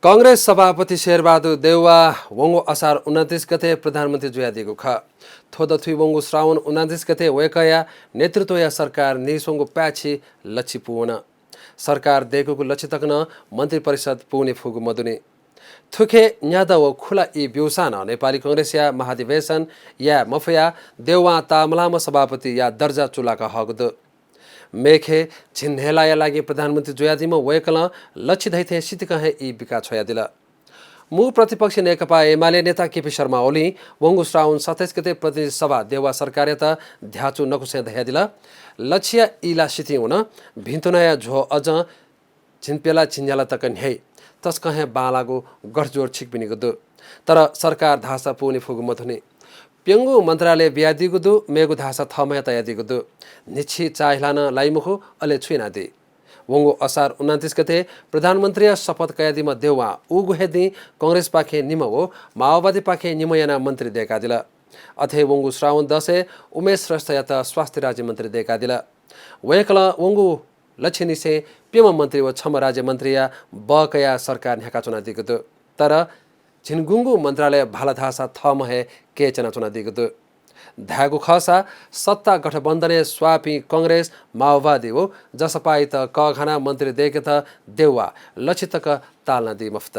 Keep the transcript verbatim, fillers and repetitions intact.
कांग्रेस सभापति शेरबहादुर देउवा वंगु असार उन्नान्तिस गते प्रधानमन्त्री जुयादीगु खः। थ्व दथुइ वंगु श्रावण उन्नान्तिस गते वय्कःया नेतृत्वया सरकार नीस्वंगु पाय्छि लछि पूवन। सरकार दय्कूगु लछि तक नं मन्त्रिपरिषद पूवने फुगु मदुनि। थुखे न्यादँ व खुला ई ब्यूसां नं नेपाली कांग्रेसया महाधिवेशन याये मफयाः देउवां ताःमलाःम्ह सभापतिया दर्जा चूलाका हःगु दु। मेखे झिंन्हय्लाया लागि प्रधानमन्त्री जुयादीम्ह वय्कलं लछि धइथें सितिकं हे ई बिका छ्वयादिल। मू प्रतिपक्ष नेकपा एमाले नेता केपी शर्मा ओलीं वंगु श्रावण सत्ताइस गते प्रतिनिधि सभा देउवा सरकारयात ध्याचु नकुसय् धयादिल, लछिया ई ला सितिं वन, भिंतुनाया झ्वः अझं झिंप्यला झिंन्याला तक न्ह्याइ। तसकं हे बांलाःगु गठजोड छिकपिनिगु दु। तर सरकार धाःसा पूवने फुगु मदुनि। प्यंगू मन्त्रालय बियादीगु दु, मेगु धाःसा थःम्हं हे तयादीगु दु। न्हिच्छि चाःहिला नं लाइ मखु, अले छु यानादी? वंगु असार उन्नान्तिस गते प्रधानमन्त्रीया शपथ कयादीम्ह देउवां उगु हे दिं कांग्रेसपाखें निम्ह व माओवादीपाखें निम्ह यानाः मन्त्री दय्कादिल। अथे वंगु श्रावण दसय् उमेश श्रेष्ठयात स्वास्थ्य राज्यमन्त्री दय्कादिल। वय्कलं वंगु लछिनिसें प्यम्ह मन्त्री व छम्ह राज्यमन्त्रीया बः कयाः सरकार न्ह्याकाच्वनादीगु दु। तर झिंगुंगू मन्त्रालय भाला धाःसा थःम्हं हे कय् च्यनाच्वनादीगु दु। धायेगु खःसा सत्ता गठबन्धनय् स्वाःपिं कांग्रेस, माओवादी व जसपायात कःघानाः मन्त्री दय्केत देउवां लछि तक तालनादी मफुत।